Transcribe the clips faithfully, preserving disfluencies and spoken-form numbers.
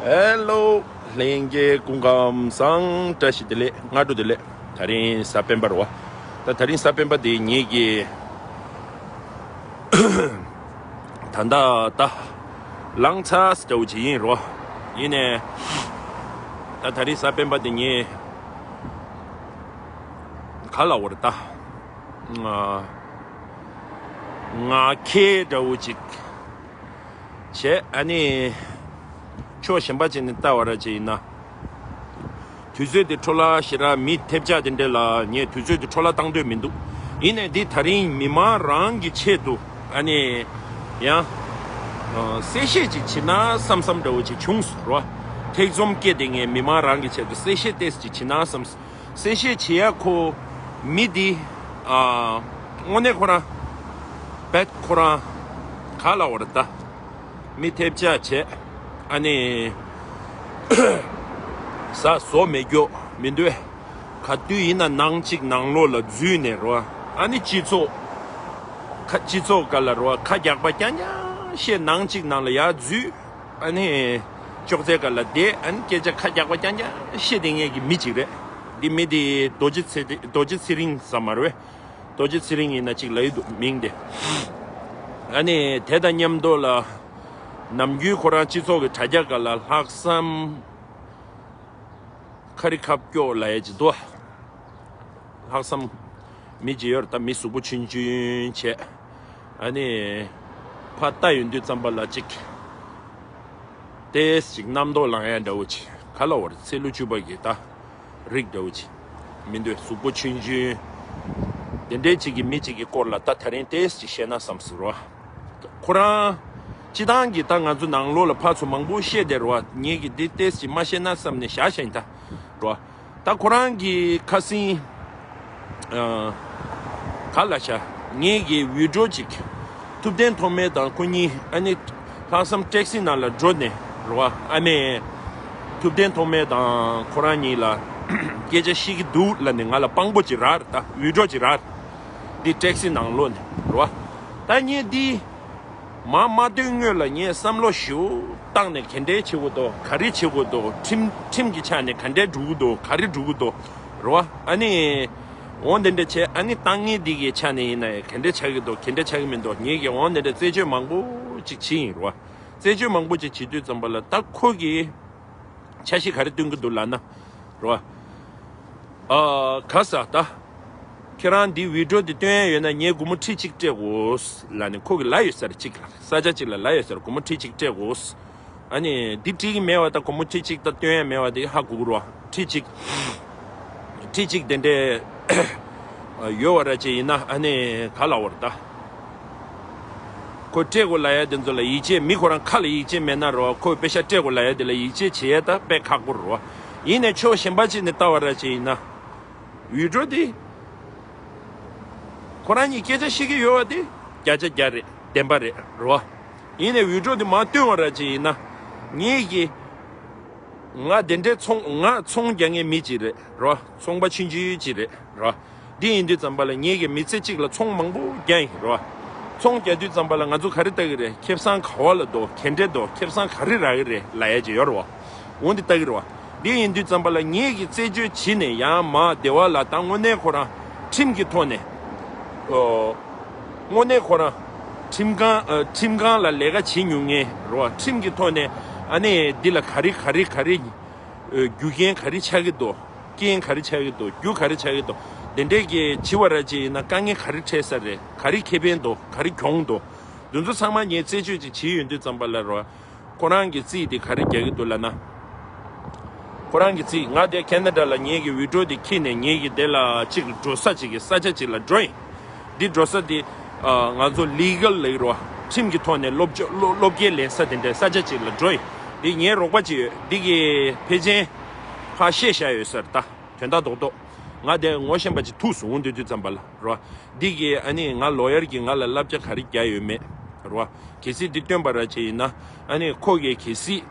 ཧེ་ལོ། ལྷན་རྒྱས་སྐུ་ཁམས་བཟང་། བཀྲ་ཤིས་བདེ་ལེགས། སྔ་དྲོ་བདེ་ལེགས། དེ་རིང་གཟའ་སྤེན་པ་རེད་བ། ད་དེ་རིང་གཟའ་སྤེན་པ་དེ་ངེད་ཀྱི་ད་ལྟ་ད་ལངས་ཚར་འདྲ་བོ་ཅིག་ཡིན་རོ། ཡིན་ནས་ད་དེ་རིང་གཟའ་སྤེན་པ་དེ་ངས་ག་ལ་བར་ད་ང་ང་ཁེ་འདྲ་བོ་ཅིག་བྱས། ཨ་ནི་ཕྱོགས་གཞན་པ་ཅིག་ནས་ལྟ་བ་ར་ཅིག་ཡིན་ན། དུས་ཚོད་དེ་འཕྲོ་བརླག་ཞེ་དྲག་མི་ཐེབས་ཆག་དེ་འདྲ་ལ་ངས་དུས་ཚོད་དེ་འཕྲོ་བརླག་བཏང་འདོད་མི་འདུག་ཡིན་ནའི་འདི་ད་རིང་མི་མང་རང་གི་ཆེད་དུ་ཨ་ནི་ཡང་གསལ་བཤད་ཅིག་བྱེད་ན་བསམ་བསམ་འདྲ་བོ་ཅིག་བྱུང་སོང་རོ། ཐེག་རྩོམ་སྐད་དེ་ངས་མི་མང་རང་གི་ཆེད་དུ་གསལ་བཤད་ཏོག་ཙམ་ཅིག་བྱེད་ན་བསམ། གསལ་བཤད་བྱེད་ཡ་ཁོ་མི་འདི་དངོས་གནས་ཁོ་རང་བེད་ཁོ་རང་ག་ལ་བར་ད། མི་ཐེབས་ཆག་བྱས། ཨ་ནི་ཟ་ཟོ་མེད་རྒྱུ་མི་འདུག་ག་དུས་ཡིན་ན་ནང་གཅིག་ནང་ལོགས་ལ་འཛུལ་ནས་རོ། ཨ་ནི་སྤྱི་ཚོགས་ཁ་སྤྱི་ཚོགས་སྒང་ལ་རོ། ཁ་རྒྱག་པ་རྐྱང་རྐྱང་བཤད། ནང་གཅིག་ནང་ལ་ཡར་འཛུལ། ཨ་ནི་ཅོག་ཙེ་སྒང་ལ་བསྡད། ཨ་ནི་སྐད་ཆ་ཁ་རྒྱག་པ་རྐྱང་རྐྱང་བཤད་བསྡད་མཁན་གྱི་མི་གཅིག་རེད། འདི་མི་འདི་རྡོ་རྗེ་ཚེ་རྡོ་རྗེ་ཚེ་རིང་ཟེར་མ་རེད་པས། རྡོ་རྗེ་ཚེ་རིང་ཡིན་ན་གཅིག་ལབ་ཀྱི་འདུག་མིང་དེ། ཨ་ནི་དེ་དང་མཉམ་དུ་ལ་ནམ་རྒྱུན་ཁོ་རང་སྤྱི་ཚོགས་ཀྱི་དྲ་རྒྱ་སྒང་ལ་ལྷག་བསམ་ཁ་རི་ཁ་སྐྱོག་ལབ་ཡ་ཅིག་འདུག་ལྷག་བསམ་མི་ཅིག་ཡོད་རེད། ད་མི་གཟུགས་པོ་ཆུང་ཆུང་བྱས། ཨ་ནི་ཕར་ལྟ་ཡོང་དུས་ཙམ་པ་ལ་ཅིག་ཏོག་ཙམ་ཅིག་རྣམ་རྟོག་ལངས་ཡ་འདྲ་བོ་ཅིག་ག་ལ་བར་ཚེ་ལོ་བཅུ་པ་གི་ད་རིགས་འདྲ་བོ་ཅིག་མི་འདུག་གཟུགས་པོ་ཆུང་ཆུང་དེ་འདྲའི་ཅིག་གི་མི་ཅིག་གི་སྐོར་ལ་ད་དེ་རིང་ཏོག་ཙམ་ཅིག་བཤད་ན་བསམ་སོང་རོ། ཁོ་རང་སྤྱི་བཏང་གི་ད་ང་ཚོ་ནང་ལོགས་ལ་ཕར་ཚུར་མང་པོ་བཤད་བསྡད་རོ། ངེད་ཀྱིས་འདི་ཏོག་ཙམ་ཅིག་མ་བཤད་ན་བསམ་ནས་བཞག་བཞག་ཡིན་ད་རོ། ད་ཁོ་རང་གི་ཁ་སང་ཨ་ག་ལ་ཤ་ངེད་ཀྱི་བི་ཌི་ཡོ་ཅིག་ཐུབ་བསྟན་ཐོགས་མེད་དང་ཁོ་གཉིས་ཨ་ནི་ལྷག་བསམ་ཊེག་སི་ནང་ལ་འགྲོ་ནས་རེད་བ། ཨ་མས་ཐུབ་བསྟན་ཐོགས་མེད་དང་ཁོ་རང་གཉིས་ལ་སྐད་ཆ་བཤད་ཀྱི་འདུག་ལབ་ནས་ང་ལ་དཔང་པོ་ཅིག་རག་རེད། ད་བི་ཌི་ཡོ་ཅིག་རག་རེད། འདི་ཊེག་སི་ནང་ལོགས་ནས་རེད་བ། ད་ངས་འདི་མ་མ་སྟོན་སྔོན་ལ་ངས་བསམ་བློ་ཞིག་བཏང་ནས་ག་འདྲས་བྱེད་དགོས་འདུག་ག་རེ་བྱེད་དགོས་འདུག་ཁྲིམས་ཁྲིམས་ཀྱི་ཆ་ནས་ག་འདྲས་འགྲོ་གི་འདུག་ག་རེ་འགྲོ་གི་འདུག་རེད་བ། ཨ་ནི་འོ་འདི་འདྲ་བྱས། ཨ་ནི་ཏང་ངེ་འདི་གའི་ཆ་ནས་ཡིན་ན་ཡང་ག་འདྲས་ཆགས་ཀྱི་འདུག་ག་འདྲས་ཆགས་ཀྱི་མི་འདུག་ངེད་ཀྱིས་འོ་འདི་འདྲ་རྩད་གཅོད་མང་པོ་ཅིག་བྱས་ཡིན་རེད་བ། རྩད་གཅོད་མང་པོ་ཅིག་བྱེད་དུས་ཙམ་པ་ལ་ད་ཁོ་གིས་འཆར་གཞི་ག་རེ་སྟོན་གྱི་འདུག་ལབ་ན་རེད་བ། ཨ་ག་ས་ད། ཁྱེད་རང་འདི་བི་ཌི་ཡོ་འདི་སྟོན་ཡ་ཡོད་ན་ངས་སྒོར་མོ་ཁྲི་གཅིག་སྤྲད་དགོས་ལབ་ནས་ཁོ་གིས་ལབ་ཡོད་ས་རེད། གཅིག་ལ་ས་ཆ་གཅིག་ལ་ལབ་ཡོད་ས་རེད། སྒོར་མོ་ཁྲི་གཅིག་སྤྲད་དགོས། ཨ་ནི་འདི་སྤྲད་ཀྱི་མེད་པ་ད། སྒོར་མོ་ཁྲི་གཅིག་ད་སྟོན་ཡ་མེད་པ་འདི་ཧ་གོ་གི་རེད་བ། ཁྲི་གཅིག་ཁྲི་གཅིག་དེ་འདྲས་ཡོད་པ་ར་ཅིག་ཡིན་ན་ཨ་ནི་ག་ལ་བར་ད། ཁོ་སྤྲད་དགོས་ལབ་ཡ་དེ་ཚོ་ལ་ཡིད་ཆེས། མི་ཁོ་རང་ཁ་ལ་ཡིད་ཆེས་མེད་ན་རོ། ཁོས་པེ་ཤ་སྤྲད་དགོས་ལབ་ཡ་དེ་ལ་ཡིད་ཆེས་བྱེད་ཡ་ད་དཔེ་ཁག་པོ་རོ། ཡིན་ནའི་ཕྱོགས་གཞན་པ་ཅིག་ནས་ལྟ་བ་ར་ཅིག་ཡིན་ན། བི་ཌི་ཡོ་དེ་ཁོ་རང་གཉིས་སྐད་ཆ་བཤད་ཀྱི་ཡོད་པ་དེ་བརྒྱ་ཆ་བརྒྱ་རེད། བདེན་པ་རེད་རོ། ཡིན་ནའི་བི་ཌི་ཡོ་དེ་མར་སྟོན་པ་ར་ཅིག་ཡིན་ན། ངེད་ཀྱི་ང་དེ་འདྲའི་ཚོང་ང་ཚོང་རྒྱག་མཁན་མི་གཅིག་རེད་རོ། ཚོང་པ་ཆུང་ཆུང་གཅིག་རེད་རོ། འདི་ཡིན་དུས་ཙམ་པ་ལ་ངེད་ཀྱི་མི་ཚེ་གཅིག་ལ་ཚོང་མང་པོ་རྒྱག་ཡིན་རོ། ཚོང་རྒྱག་དུས་ཙམ་པ་ལ་ང་ཚོ་ག་རེ་ལྟ་གི་རེད། ཁེ་བཟང་ག་བ་ལ་འདུག་ག་འདྲས་འདུག་ཁེ་བཟང་ག་རེ་རག་གི་རེད་ལབ་ཡ་ཅིག་ཡོད་རོ། འོ་འདི་ལྟ་གི་རོ། འདི་ཡིན་དུས་ཙམ་པ་ལ་ངེད་ཀྱི་རྩད་གཅོད་བྱེད་ནས་ཡང་མ་བདེ་བ་ལ་ད་དངོས་གནས་ཁོ་རང་ཁྲིམས་ཀྱི་ཐོག་ནས་ཨོ། དངོས་གནས་ཁོ་རང་ཁྲིམས་ཁང་ཨ་ཁྲིམས་ཁང་ལ་ལས་ཀ་བྱེད་མྱོང་མཁན་རེད་བ། ཁྲིམས་ཀྱི་ཐོག་ནས་ཨ་ནི་འདི་ལ་ག་རེ་ག་རེ་ག་རེ་ཨ་རྒྱུ་རྐྱེན་ག་རེ་ཆགས་ཀྱི་འདུག་རྐྱེན་ག་རེ་ཆགས་ཀྱི་འདུག་རྒྱུ་ག་རེ་ཆགས་ཀྱི་འདུག་དེ་འདྲས་ཀྱི་བྱེད་པ་ར་ཅིག་ཡིན་ན་དཀའ་ངལ་ག་རེ་འཕྲད་ས་རེད། ག་རེ་ཁེ་ཕན་འདུག་ག་རེ་གྱོང་འདུག་འདི་ཚོ་ཚང་མ་ངས་རྩད་གཅོད་ཅིག་བྱེད་ཡོང་དུས་ཙམ་པ་ལ་རོ། ཁོ་རང་གི་རྩིས་དེ་ག་རེ་རྒྱག་གི་འདུག་ལབ་ན། ཁོ་རང་གི་རྩིས་ང་དེ་ཁེ་ན་ཌ་ལ་ངེད་ཀྱི་བི་ཌི་ཡོ་དེ་ཁྱེར་ནས་ངེད་ཀྱི་དེ་ལ་གཅིག་འགྲོ་ས་གཅིག་གི་ས་ཆ་གཅིག་ལ་འགྲོ་ཡིན། འདི་འགྲོ་ས་དེ་ཨ་ང་ཚོ་ལི་གལ་ལབ་ཀྱི་རེད་བ། ཁྲིམས་ཀྱི་ཐོག་ནས་སློབ་སྦྱོང་སློབ་སློབ་སྐྱེལ་ལེན་ས་དེ་འདྲའི་ས་ཆ་གཅིག་ལ་འགྲོ་ཡིན། འདི་ངའི་རོགས་པ་ཅིག་ཡོད། འདི་གི་ཕལ་ཆེར་ཕར་བཤད་བཞག་ཡོད་ས་རེད་ད། དོན་དག་རྡོག་རྡོག་ང་དེ་ངོ་ཤེས་པ་ཅིག་ཐུག་སོང་འོང་དུས་དུས་ཙམ་པ་ལ་རོ། འདི་གི་ཨ་ནི་ང་ལོ་ཡར་གྱིས་ང་ལ་བསླབ་བྱ་ག་རེ་རྒྱག་ཡོད་མེད་རོ། གལ་སྲིད་འདི་སྟོན་པ་ར་ཅིག་ཡིན་ན་ཨ་ནི་ཁོ་གིས་གལ་སྲིད་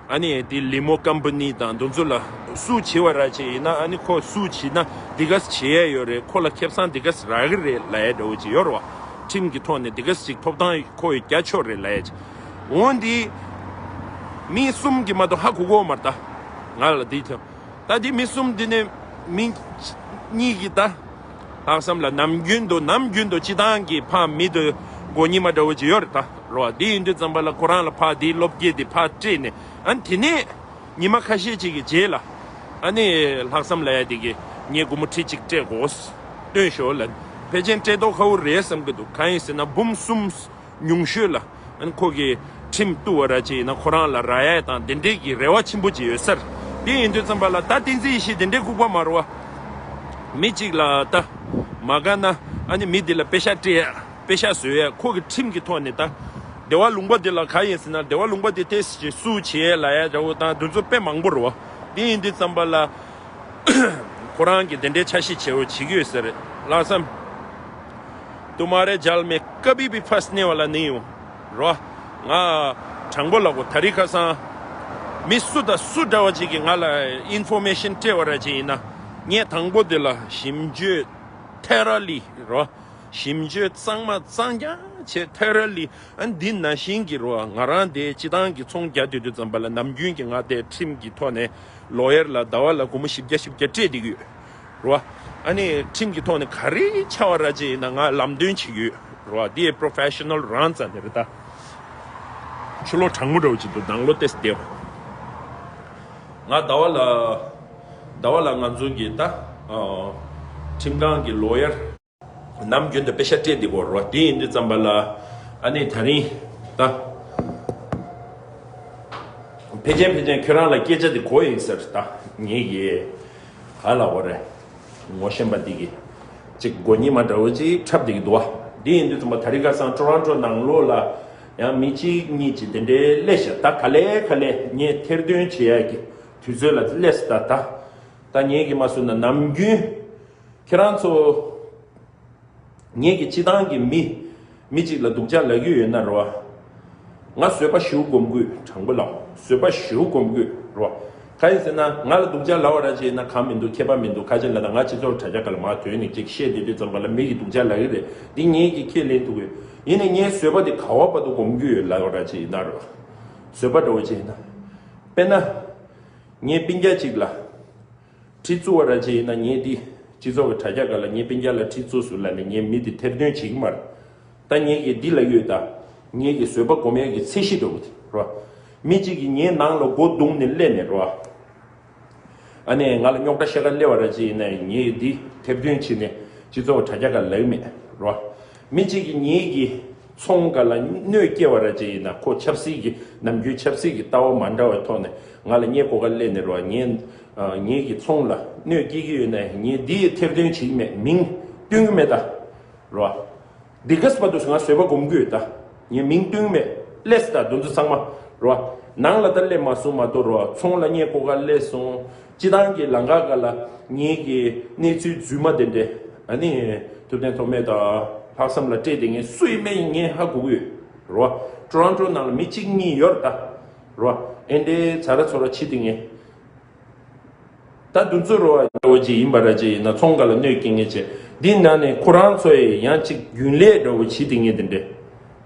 ཨ་ནི་འདི་ལི་མོ་ཀམ་པ་ནི་དང་འདི་ཚོ་ལ་སུ་བྱེད་པ་ར་ཅིག་ཡིན་ན་ཨ་ནི་ཁོ་སུ་བྱེད་ན་འདི་ག་བྱེད་ཡ་ཡོད་རེད། ཁོ་ལ་ཁེ་བཟང་འདི་ག་རག་གི་རེད་ལབ་ཡ་འདྲ་བོ་ཅིག་ཡོད་རེད་བ། ཁྲིམས་ཀྱི་ཐོག་ནས་འདི་ག་ཅིག་ཐོབ་ཐང་ཁོ་ཡི་རྒྱ་ཆོག་རེད་ལབ་ཡ་ཅིག་འོ་འདི། མི་གསུམ་གྱིས་མ་གཏོགས་ཧ་གོ་གོ་མ་རེད་ད། ང་ལ་འདི་ཐོན། ད་འདི་མི་གསུམ་འདི་ནས་མི་གཉིས་ཀྱིས་ད། ལྷག་བསམ་ལ་ནམ་རྒྱུན་དུ་ནམ་རྒྱུན་དུ་སྤྱི་བཏང་གི་ཕ་མི་དུ་མགོ་གཉིས་མ་འདྲ་བོ་ཅིག་ཡོད་རེད་ད། རོ་བ་འདི་ཡིན་དུས་ཙམ་པ་ལ་ཁོ་རང་ལ་ཕ་འདི་སློབ་དགེ་འདི་ཕ་སྤྲད་ནས་ཨ་ནི་དེ་ནས། ཉི་མ་ཁ་ཤས་ཅིག་གི་རྗེས་ལ། ཨ་ནི་ལྷག་བསམ་ལ་ཡ་དེ་གི་ངས་སྒོར་མོ་ཁྲི་གཅིག་སྤྲད་དགོས། སྟོན་ཤོག་ལ། ཕལ་ཆེར་སྤྲད་མདོག་ཁ་པོ་རེད་བསམ་གི་འདུག་གང་ཡིན་ཟེར་ན་འབུམ་གསུམ་ཉུང་ཤོས་ལ། ཨ་ནི་ཁོ་གི་ཁྲིམས་གཏུག་པ་ར་ཅིག་ཡིན་ན་ཁོ་རང་ལ་རག་ཡ་དང་དེ་འདྲས་ཀྱི་རེ་བ་ཆེན་པོ་ཅིག་ཡོད་ས་རེད། དེ་ཡིན་དུས་ཙམ་པ་ལ་ད་བསྟན་འཛིན་ཡེ་ཤེས་དེ་འདྲས་ལྐུགས་པ་མ་རེད་བ། མི་གཅིག་ལ་ད། མ་དགའ་ན་ཨ་ནི་མི་དེ་ལ་པེ་ཤག་སྤྲད་ཡ། པེ་ཤག་བཟོ་ཡས་ཁོ་གི་ཁྲིམས་ཀྱི་ཐོག་ནས་ད། སྡེ་བ་ལུང་པ་འདི་ལ་ག་ཡིན་ཟེར་ན་སྡེ་བ་ལུང་པ་འདི་ཏེ་སི་ཅིག་སུ་བྱེད་ཡས་ལ་ཡ་འདྲ་བོ་དང་དེ་ཚོ་དཔེ་མང་པོ་རེད་བ། འདི་ཡིན་དུས་ཙམ་པ་ལ། ཁོ་རང་གིས་དེ་འདྲའི་འཆར་གཞི་བྱེད་འོ་བྱེད་ཀྱི་ཡོད་ཟེར་རེད། ལྷག་བསམ། तुम्हारे जाल में कभी भी फंसने वाला नहीं हूँ། རོ། ང་དྲང་པོ་ལབ་གོ་ད་རིང་ཁ་སང་། མི་སུ་དང་སུ་འདྲ་བ་ཅིག་གིས་ང་ལ་ཨིན་ཕོར་མེ་ཤན་སྤྲད་པ་ར་ཅིག་ཡིན་ན། ངས་དང་པོ་དེ་ལ་ཞིབ་འཇུག་ཐེ་ར་ལི་རོ། ཞིབ་འཇུག་གཙང་མ་གཙང་རྐྱང་བྱས་ཐེ་ར་ལི། ཨ་འདི་ནང་བཞིན་གྱི་རོ། ང་རང་དེ་སྤྱི་བཏང་གི་ཚོང་རྒྱག་སྡོད་དུས་ཙམ་པ་ལ་ནམ་རྒྱུན་གྱི་ང་དེ་ཁྲིམས་ཀྱི་ཐོག་ནས་ལོ་ཡར་ལ་ཟླ་བ་ལ་སྒོར་མོ་བཞི་བརྒྱ་བཞི་བརྒྱ་སྤྲད་བསྡད་ཀྱི་ཡོད་རོ། ཨ་ནི་ཁྲིམས་ཀྱི་ཐོག་ནས་ག་རེ་ཆགས་པ་ར་ཅིག་ཡིན་ན་ང་ལམ་སྟོན་བྱེད་ཀྱི་ཡོད་རོ། འདི་པྲོ་ཕེ་ཤ་ནལ་རང་ཙམ་དེ་རེད་ད། ཕྱི་ལོགས་དྲང་མོ་འདྲ་བོ་ཅིག་འདུག་ནང་ལོགས་ཏེ་སྡེ། ང་ཟླ་བ་ལ། ཟླ་བ་ལ་ང་ཚོ་གི་ད། ཨ། ཁྲིམས་ཁང་གི་ལོ་ཡར། ནམ་རྒྱུན་དུ་པེ་ཤག་སྤྲད་བསྡད་ཀྱི་ཡོད་རེད་བ། དེ་ཡིན་དུས་ཙམ་པ་ལ། ཨ་ནི་ད་རིང་། ད། ཕལ་ཆེར་ཕལ་ཆེར་ཁྱོད་རང་ལ་སྐད་ཆ་དེ་གོ་ཡིན་ཟེར་ད། ངེད་ཀྱིས། ག་ལབ་དགོས་རེད། ངོ་ཤེས་པ་འདི་གིས། ཅིག་མགོ་གཉིས་མ་འདྲ་བོ་ཅིག་འཁྲབ་བསྡད་ཀྱི་འདུག་བ། འདི་ཡིན་དུས་ཙམ་པ་ད་རིང་ཁ་སང་ཊོ་རོན་ཊོ་ནང་ལོགས་ལ། ཡང་མི་གཅིག་གཉིས་ཅིག་དེ་འདྲའི་སླེབས་ཤག་ད་ག་ལེ་ག་ལེ་ངས་ཐེར་འདོན་བྱེད་ཡག་གི་དུས་ཚོད་ལ་སླེབས་སོང་ད་ད། ད་ངེད་ཀྱིས་མ་བཟོས་ན་ནམ་རྒྱུན། ཁྱེད་རང་ཚོ། ངེད་ཀྱི་སྤྱི་བཏང་གི་མི། མི་གཅིག་ལ་སྡུག་ཅག་ལབ་ཀྱི་ཡོད་ན་རོ། ང་བཟོད་པ་ཞེ་པོ་སྒོམ་དགོས། དྲང་པོ་ལབ། བཟོད་པ་ཞེ་པོ་སྒོམ་དགོས་རོ། གང་ཡིན་ཟེར་ན་ང་ལ་སྡུག་ཅག་ལབ་པ་ར་ཅིག་ཡིན་ན་གང་མི་འདུག་ཁྱད་པར་མི་འདུག་ཁ་ཅིག་ལ་ད་ང་སྤྱི་ཚོགས་དྲ་རྒྱ་སྒང་ལ་མར་ཐོན་ནས་ཅིག་བཤད་བསྡད་དུས་ཙམ་པ་ལ་མི་གིས་སྡུག་ཅག་ལབ་ཀྱི་རེད། འདི་ངེད་ཀྱིས་ཁས་ལེན་ཐུབ་ཀྱི་ཡོད། ཡིན་ནའི་ངའི་བཟོད་པ་དེ་ག་བ་བར་དུ་སྒོམ་རྒྱུ་ཡོད་ལབ་པ་ར་ཅིག་ཡིན་ན་རོ། བཟོད་པ་འདྲ་བོ་ཅིག་ཡིན་ན། དཔེར་ན། ངའི་སྤུན་ཀྱག་ཅིག་ལ། ཁྲི་བཙུགས་པ་ར་ཅིག་ཡིན་ན་ངས་འདི། སྤྱི་ཚོགས་ཀྱི་དྲ་རྒྱ་སྒང་ལ་ངའི་སྤུན་ཀྱག་ལ་ཁྲི་བཙུགས་སོང་ལབ་ནས་ངས་མི་འདི་ཐེར་འདོན་བྱེད་ཀྱི་མ་རེད། ད་ངས་ཀྱིས་འདི་ལབ་ཡོད་ད། ངས་ཀྱིས་བཟོད་པ་སྒོམ་ཡག་གི་ཚད་གཞི་འདྲ་བོ་དེ་རོ། མི་གཅིག་གིས་ངའི་ནང་ལ་སྒོ་བརྡུངས་ནས་སླེབས་ནས་རོ། ཨ་ནི་ང་ལ་རྙོག་དྲ་བཤད་ག་སླེབས་པ་ར་ཅིག་ཡིན་ན་ངས་འདི་ཐེར་འདོན་བྱས་ནས་སྤྱི་ཚོགས་དྲ་རྒྱ་སྒང་ལབ་ཀྱི་མེད་རོ། མི་གཅིག་གིས་ངེད་ཀྱི་ཚོང་སྒང་ལ་གནོད་སྐྱེལ་བ་ར་ཅིག་ཡིན་ན་ཁོ་ཆབ་སྲིད་ཀྱི་ནམ་རྒྱུན་ཆབ་སྲིད་ཀྱི་ལྟ་བ་མ་འདྲ་བའི་ཐོག་ནས་ང་ལ་བརྙས་བཀོད་ག་སླེབས་ནས་རོ། ངས་ངེད་ཀྱི་ཚོང་ལ་གནོད་སྐྱེལ་གྱི་ཡོད་ན་ངས་འདི་ཐེར་འདོན་བྱེད་ཀྱི་མེད། མིང་སྟོན་གྱི་མེད་ད་རོ། འདི་ག་སྤ་དུ་ང་བཟོད་པ་སྒོམ་དགོས་ད། ངས་མིང་སྟོན་མེད། སླེབས་ད་དུང་ཚོ་ཚང་མ་རོ། ནང་ལ་ད་སླེབས་མ་སོང་མ་གཏོགས་རོ། ཚོང་ལ་བརྙས་བཀོད་ག་སླེབས་སོང་། སྤྱི་བཏང་གི་ལམ་ཁ་སྒང་ལ་ངེད་ཀྱི་གནས་ཚུལ་རྫུན་མ་དེ་འདྲས། ཨ་ནི་ཐུབ་བསྟན་ཐོགས་མེད་དང་ལྷག་བསམ་ལ་སྤྲད་དེ་ངས་སུ་ཡིན་མིན་ངས་ཧ་གོ་གི་ཡོད་རོ། ཊོ་རོན་ཊོ་ནང་ལ་མི་གཅིག་གཉིས་ཡོད་རེད་ད་རོ། ཨེ་འདྲས་ཚ་ར་ཚོ་ར་བྱེད་དེ་ངས། ད་དུང་ཚོ་རོ་འདྲ་བོ་ཅིག་ཡིན་པ་ར་ཅིག་ཡིན་ན་ཚོང་སྒང་ལ་གནོད་སྐྱེལ་མཁན་ཅིག་འདི་ནང་ནས་ཁོ་རང་ཚོ་ཡི་ཡང་ཅིག་རྒྱུན་ལས་འདྲ་བོ་བྱེད་དེ་ངས་དེ་འདྲས་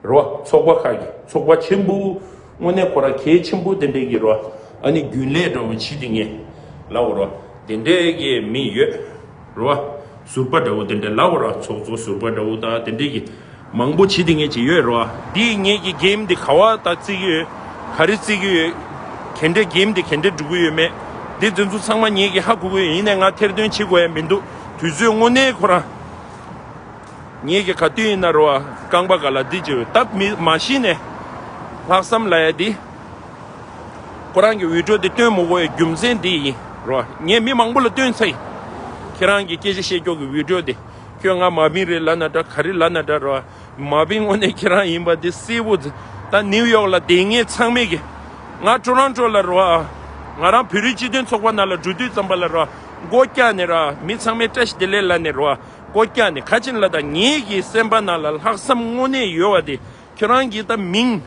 རོ། ཚོགས་པ་ཁག་གི་ཚོགས་པ་ཆེན་པོ་དངོས་གནས་ཁོ་རང་གལ་ཆེན་པོ་དེ་འདྲས་ཀྱི་རོ། ཨ་ནི་རྒྱུན་ལས་འདྲ་བོ་བྱེད་དེ་ངས་ལབ་རོ། དེ་འདྲས་ཀྱི་མི་ཡོད་རོ། ཟུར་པ་འདྲ་བོ་དེ་འདྲས་ལབ་རོ། ཚོགས་གཙོ་ཟུར་པ་འདྲ་བོ་དང་དེ་འདྲས་ཀྱི། མང་པོ་བྱེད་དེ་ངས་ཅིག་ཡོད་རོ། འདི་ངེད་ཀྱི་གེམ་འདི་ག་བ་ད་བརྩི་གི་ཡོད། ག་རེ་བརྩི་གི་ཡོད། ག་འདྲའི་གེམ་འདི་ག་འདྲ་འགྲོ་གི་ཡོད་མེད། འདི་དེ་ཚོ་ཚང་མ་ངེད་ཀྱིས་ཧ་གོ་གི་ཡོད། ཡིན་ནའི་ང་ཐེར་འདོན་བྱེད་དགོས་ཡ་མི་འདུག་དུས་ཚོད་དངོས་གནས་ཁོ་རང་། ངེད་ཀྱི་ག་དུས་ཡིན་ན་རོ། རྐང་པ་སྒང་ལ་འདི་ཅིག་ཡོད་སྟབས་མི་མ་ཤེས་ནས། ལྷག་བསམ་ལབ་ཡ་འདི། ཁོ་རང་གི་བི་ཌི་ཡོ་འདི་སྟོན་མི་དགོས་ཡ་རྒྱུ་མཚན་འདི་ཡིན་རོ། ངས་མི་མང་པོ་ལ་སྟོན་ཚར་ཡིན། ཁྱེད་རང་གི་སྐད་ཆ་བཤད་ཀྱོག་གི་བི་ཌི་ཡོ་འདི། ཁྱོད་ང་མ་བིན་རེད་ལབ་ན་འདྲ་ག་རེ་ལབ་ན་འདྲ་རོ། མ་བིན་དངོས་གནས་ཁྱེད་རང་ཡིན་པ་འདི་གསལ་པོ་ཟེར། ད་ནིའུ་ཡོག་ལ་བསྡད་མཁན་ཚང་མས་གི། ང་ཊོ་རོན་ཊོ་ལ་རོ། ང་རང་བོད་རིགས་སྤྱི་མཐུན་ཚོགས་པ་ནང་ལ་འགྲོ་དུས་ཙམ་པ་ལ་རོ། མགོ་བཀྱག་ནས་རོ། མི་ཚང་མས་བཀྲ་ཤིས་བདེ་ལེགས་ལབ་ནས་རོ། མགོ་བཀྱག་ནས་ག་ཅིན་ལ་ད་ངེད་ཀྱི་སེམས་པ་ནང་ལ་ལྷག་བསམ་དངོས་གནས་ཡོད་པ་དེ་ཁྱོད་རང་གིས་ད་མིང་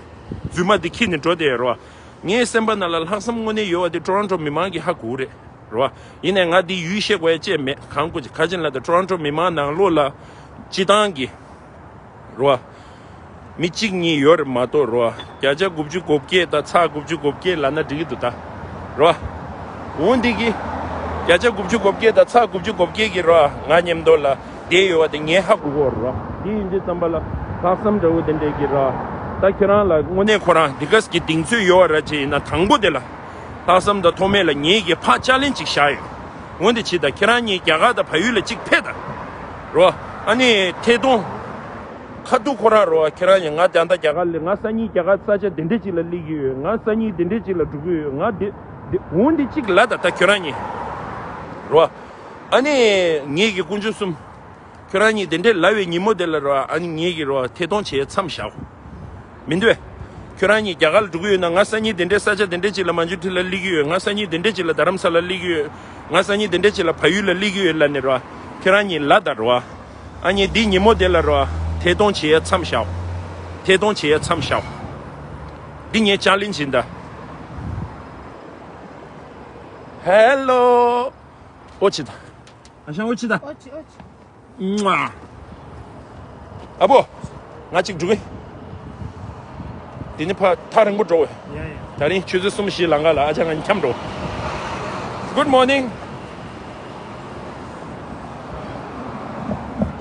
རྫུན་མ་དེ་ཁྱེར་ནས་འགྲོ་དེ་རོ། ངའི་སེམས་པ་ནང་ལ་ལྷག་བསམ་དངོས་གནས་ཡོད་པ་དེ་ཊོ་རོན་ཊོ་མི་མང་གིས་ཧ་གོ་རེད་རོ། ཡིན་ནའི་ང་འདི་ཡུལ་བཤད་དགོས་ཡ་ཅེས་མེད། གང་དགོས་ཀྱི་ག་ཅིན་ལ་ད་ཊོ་རོན་ཊོ་མི་མང་ནང་ལོགས་ལ་སྤྱི་བཏང་གི་རོ། མི་གཅིག་གཉིས་ཡོད་རེད་མ་གཏོགས་རོ། བརྒྱ་ཆ་དགུ་བཅུ་གོ་བརྒྱད་དང་ཚེག་དགུ་བཅུ་གོ་བརྒྱད་ལབ་ན་འགྲིག་གི་འདུག་ད། རོ། འོ་འདི་གི། བརྒྱ་ཆ་དགུ་བཅུ་གོ་བརྒྱད་དང་ཚེག་དགུ་བཅུ་གོ་བརྒྱད་ཀྱི་རོ། ང་མཉམ་དུ་ལ་བསྡད་ཡོད་པ་དེ་ངས་ཧ་གོ་གི་ཡོད་རོ། དེ་ཡིན་དུས་ཙམ་པ་ལ་ལྷག་བསམ་འདྲ་བོ་དེ་འདྲས་ཀྱི་རོ། ད་ཁྱེད་རང་ལ་དངོས་གནས་ཁོ་རང་འདི་ག་གི་གདེང་ཚོད་ཡོད་པ་ར་ཅིག་ཡིན་ན་དང་པོ་དེ་ལ། ལྷག་བསམ་དང་ཐོགས་མེད་ལ་ངེད་ཀྱིས་ཕར་ཅ་ལན་ཅིག་བཞག་ཡོད། འོ་འདི་བྱེད་ད་ཁྱེད་རང་གཉིས་རྒྱ་གར་དང་བལ་ཡུལ་ལ་གཅིག་ཕེབས་ད། རོ། ཨ་ནི་ཐད་གཏོང་། ཁ་ཐུག་ཁོ་རང་རོ། ཁྱེད་རང་གཉིས་ང་ད་ལྟ་རྒྱ་གར་ལ་ང་སང་ཉིན་རྒྱ་གར་ས་ཆ་དེ་འདྲ་ཅིག་ལ་སླེབས་ཀྱི་ཡོད། ང་སང་ཉིན་དེ་འདྲ་ཅིག་ལ་འགྲོ་གི་ཡོད། ང་དེ་དེ་འོ་འདི་གཅིག་ལབ་ད་ད་ཁྱེད་རང་གཉིས། རོ། ཨ་ནི་ངེད་ཀྱི་དཀོན་མཆོག་གསུམ། ཁྱོད་རང་གཉིས་དེ་འདྲས་ལབ་པའི་ཉིན་མོ་དེ་ལ་རོ། ཨ་ནི་ངེད་ཀྱིས་རོ་ཐད་གཏོང་བྱེད་མཚམས་བཞག་གོ། མི་འདུག་བས། ཁྱོད་རང་གཉིས་རྒྱ་གར་ལ་འགྲོ་གི་ཡོད་ན་ང་སང་ཉིན་དེ་འདྲས་ས་ཆ་དེ་འདྲས་ཅིག་ལ་མན་ཇུ་ཊི་ལ་སླེབས་ཀྱི་ཡོད། ང་སང་ཉིན་དེ་འདྲས་ཅིག་ལ་རྡ་རམ་ས་ལ་སླེབས་ཀྱི་ཡོད། ང་སང་ཉིན་དེ་འདྲས་ཅིག་ལ་བལ་ཡུལ་ལ་སླེབས་ཀྱི་ཡོད་ལབ་ནས་རོ། ཁྱོད་རང་གཉིས་ལབ་ད་རོ། ཨ་ནི་འདི་ཉིན་མོ་དེ་ལ་རོ། ཐད་གཏོང་བྱེད་མཚམས་བཞག་གོ། ཐད་གཏོང་བྱེད་མཚམས་བཞག་གོ། འདི་ངས་ཅ་ལན་བྱེད་ད། ཧེ་ལོ། ཨོ་ཅི་ད། ཨ་ཞང་ཨོ་ཅི་ད། ཨོ་ཅི་ཨོ་ཅི། ཨ་བོ། ང་གཅིག་འགྲོ་གི། དེ་ནི་ཕ་ཐག་རིང་པོ་འགྲོ་བས། ཡ་ཡ། ད་རིང་ཆུ་ཚོད་གསུམ་བཞི་ལང་ག་ལ་ཨ་ཅག་ང་འཁྱམ་འགྲོ། Good morning།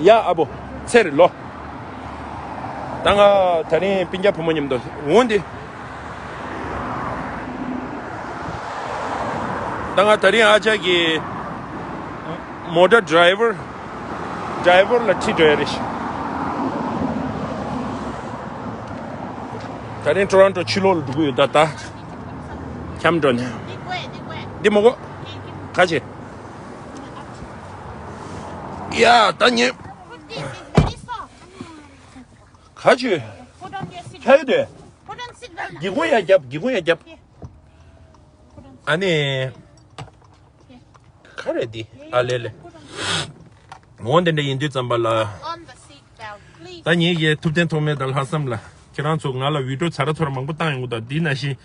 ཡ་ཨ་བོ། ཚེ་རིང་ལོ། ད་ང་ད་རིང་སྤུན་ཀྱག་བུ་མོ་མཉམ་དུ་འོང་དེ། ད་ང་ད་རིང་ཨ་ཅག་གི་མོ་ཊ་ཌ་རའི་ཝར། ཌ་རའི་ཝར་ལ་ཁྲིད་འགྲོ་ཡ་རེད། ད་རིང་ཊོ་རོན་ཊོ་ཕྱི་ལོགས་ལ་འགྲོ་གི་ཡོད་ད་ད། འཁྱམ་འགྲོ་ནས། འདི་མོ་གོ། ག་ཅི། ཡ་ད་ཉེ། ག་ཅི། ཁྱ་ཡོད་དེ། སྒེའུ་ཁུང་ཡར་རྒྱབ། སྒེའུ་ཁུང་ཡར་རྒྱབ། ཨ་ནི། ག་རེ་འདི། ཨ་ལེ་ལེ། འོ་དེ་འདྲ་ཡིན་དུས་ཙམ་པ་ལ། ད་ངེད་ཀྱིས་ཐུབ་བསྟན་ཐོགས་མེད་དང་ལྷག་བསམ་ལ། ཁྱེད་རང་ཚོ་ང་ལ་བི་ཌིའོ་ཚར་ཚོར་མང་པོ་བཏང་ཡོང་གི་འདུག་འདི་ནང་བཞིན་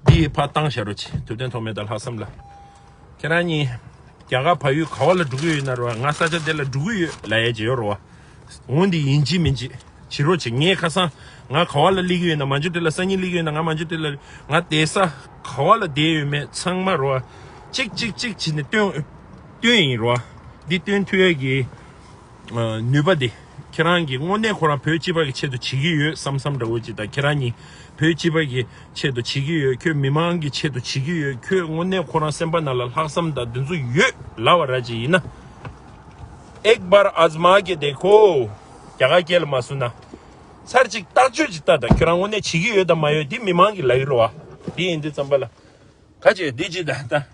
འདི་ཕར་བཏང་བཞག་རོགས་གྱིས། ཐུབ་བསྟན་ཐོགས་མེད་དང་ལྷག་བསམ་ལ། ཁྱེད་རང་གཉིས་རྒྱ་གར་བལ་ཡུལ་ག་བ་ལ་འགྲོ་གི་ཡོད་ན་རོ། ང་ས་ཆ་དེ་ལ་འགྲོ་གི་ཡོད་ལབ་ཡས་ཅིག་ཡོད་རོ། འོ་འདི་ཡིན་གཅིག་མིན་གཅིག་བྱེད་རོགས་གྱིས། ངས་ཁ་སང་ང་ག་བ་ལ་སླེབས་ཀྱི་ཡོད་ན། མན་ཇུ་ཊི་ལ་སང་ཉིན་སླེབས་ཀྱི་ཡོད་ན། ང་མན་ཇུ་ཊི་ལ་ང་བསྡད་ས་ག་བ་ལ་བསྡད་ཡོད་མེད་ཚང་མ་རོ། གཅིག་གཅིག་གཅིག་བྱས་ནས་སྟོན་སྟོན་ཡིན་རོ། འདི་སྟོན་ཐུབ་ཡས་ཀྱི་ཨ་ནུས་པ་འདི་ཁྱེད་རང་གིས་དངོས་གནས་ཁོ་རང་བོད་སྤྱི་པ་གི་ཆེད་དུ་བྱེད་ཀྱི་ཡོད་བསམ་བསམ་འདྲ་བོ་ཅིག་དང་། ཁྱེད་རང་གཉིས་བོད་སྤྱི་པ་གི་ཆེད་དུ་བྱེད་ཀྱི་ཡོད། ཁྱོད་མི་མང་གི་ཆེད་དུ་བྱེད་ཀྱི་ཡོད། ཁྱོད་དངོས་གནས་ཁོ་རང་སེམས་པ་ནང་ལ་ལྷག་བསམ་དང་འདི་ཚོ་ཡོད་ལབ་པ་ར་ཅིག་ཡིན་ན། ཨེག་བར་ཨ་ཛ་མ་ཀེ་དེ་ཁོ། རྒྱ་གར་སྐད་ལ་མ་སུ་ན། ཚར་གཅིག་བརྟག་དཔྱད་ཅིག་ལྟ་དང་། ཁྱོད་རང་དངོས་གནས་བྱེད་ཀྱི་ཡོད་དང་མ་ཡོད་འདི་མི་མང་གིས་ལབ་ཀྱི་རེད་བ། འདི་ཡིན་དུས་ཙམ་པ་ལ། ག་ཅི་འདི་ཅི་ད་ད།